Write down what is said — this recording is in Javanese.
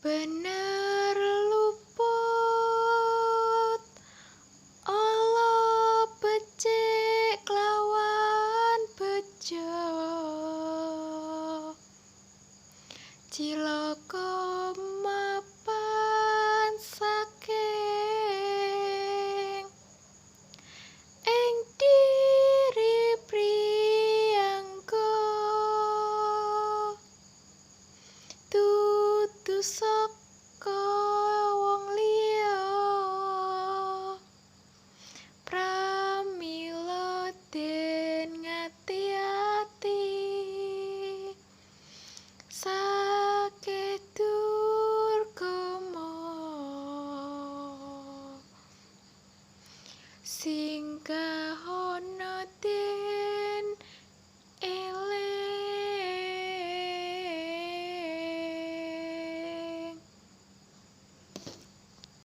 Bener luput ala becik klawan bejo, cilaka mapan saking ing diri priyangga, dudu saka